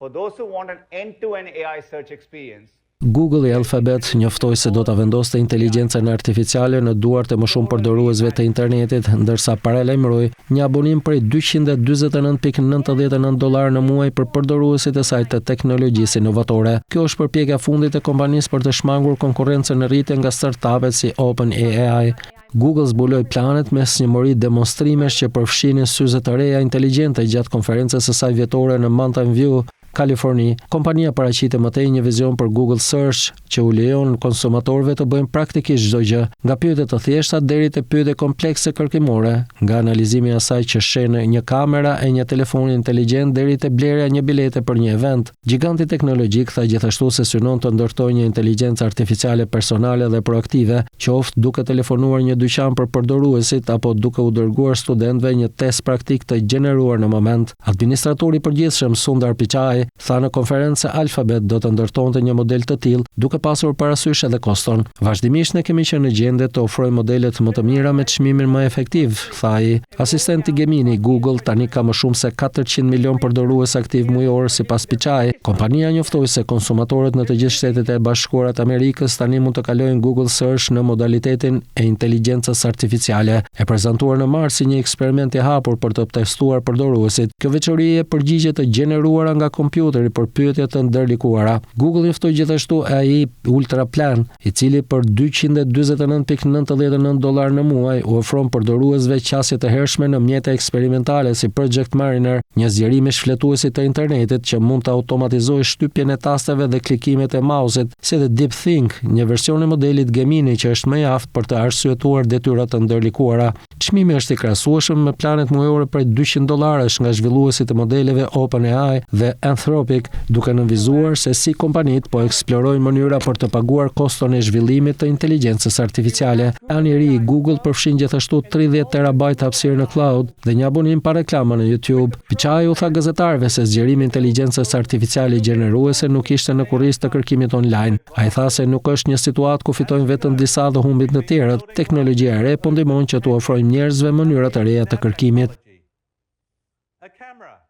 For those who want an end-to-end AI search experience, Google i Alphabet njoftoi se do ta vendoste inteligjencën artificiale në duart e më shumë përdoruesve të internetit, ndërsa paralajmëroi një abonim prej 249.99 dollarë në muaj për përdoruesit e saj të teknologjisë inovatore. Kjo është përpjekja e fundit e kompanisë për të shmangur konkurrencën në rritje nga startupet si OpenAI. Google zbuloi planet mes një mori demonstrimesh që përfshinin syze të reja inteligjente gjatë konferencës së saj vjetore në Mountain View, Kaliforni. Kompania paraqiti më tej një vizion për Google Search që u lejon konsumatorëve të bëjnë praktikisht çdo gjë, nga pyetje të thjeshta deri te pyetje komplekse kërkimore, nga analizimi i asaj që sheh në një kamera e një telefoni inteligjent deri te blerja e një bilete për një event. Gjiganti teknologjik tha gjithashtu se synon të ndërtojë një inteligjencë artificiale personale dhe proaktive, qoftë duke telefonuar një dyqan për përdoruesit apo duke u dërguar studentëve një test praktik të gjeneruar në moment. Administratori i përgjithshëm Sundar Pichai tha në konferencë se Alphabet do të ndërtonte një model të tillë, duke pasur parasysh edhe koston. Vazhdimisht ne kemi qenë në gjendje të ofrojmë modelet më të mira me çmimin më efektiv, tha ai. Asistenti Gemini i Google tani ka më shumë se 400 milion përdorues aktiv mujor sipas Pichai. Kompania njoftoi se konsumatorët në të gjithë Shtetet e Bashkuara të Amerikës tani mund të kalojnë Google Search në modalitetin e inteligjencës artificiale. E prezantuar në mars si një eksperiment i hapur për të testuar përdoruesit, kjo veçori jep përgjigje të gjeneruara nga kompjuteri për pyetje të ndërlikuara. Google njoftoi gjithashtu AI Ultra Plan, i cili për 249.99 dollarë në muaj u ofron përdoruesve qasje të hershme në mjete eksperimentale si Project Mariner, një zgjerim i shfletuesit të internetit që mund të automatizojë shtypjen e tasteve dhe klikimet e mouse-it, si dhe Deep Think, një version i modelit Gemini që është më i aftë për të arsyetuar detyra të ndërlikuara. Çmimi është i krahasueshëm me planet mujore prej 200 dollarësh nga zhvilluesit e modeleve OpenAI dhe Anthropic, duke nënvizuar se si kompanitë po eksplorojnë mënyra për të paguar koston e zhvillimit të inteligjencës artificiale. Plani i ri i Google përfshin gjithashtu 30 terabajt hapësirë në cloud dhe një abonim pa reklama në YouTube. Pichai u tha gazetarëve se zgjerimi i inteligjencës artificiale gjeneruese nuk ishte në kurriz të kërkimit online. Ai tha se nuk është një situatë ku fitojnë vetëm disa dhe humbin të tjerët. Teknologjia e re po ndihmon që t'u ofrojmë njerëzve mënyra të reja të kërkimit.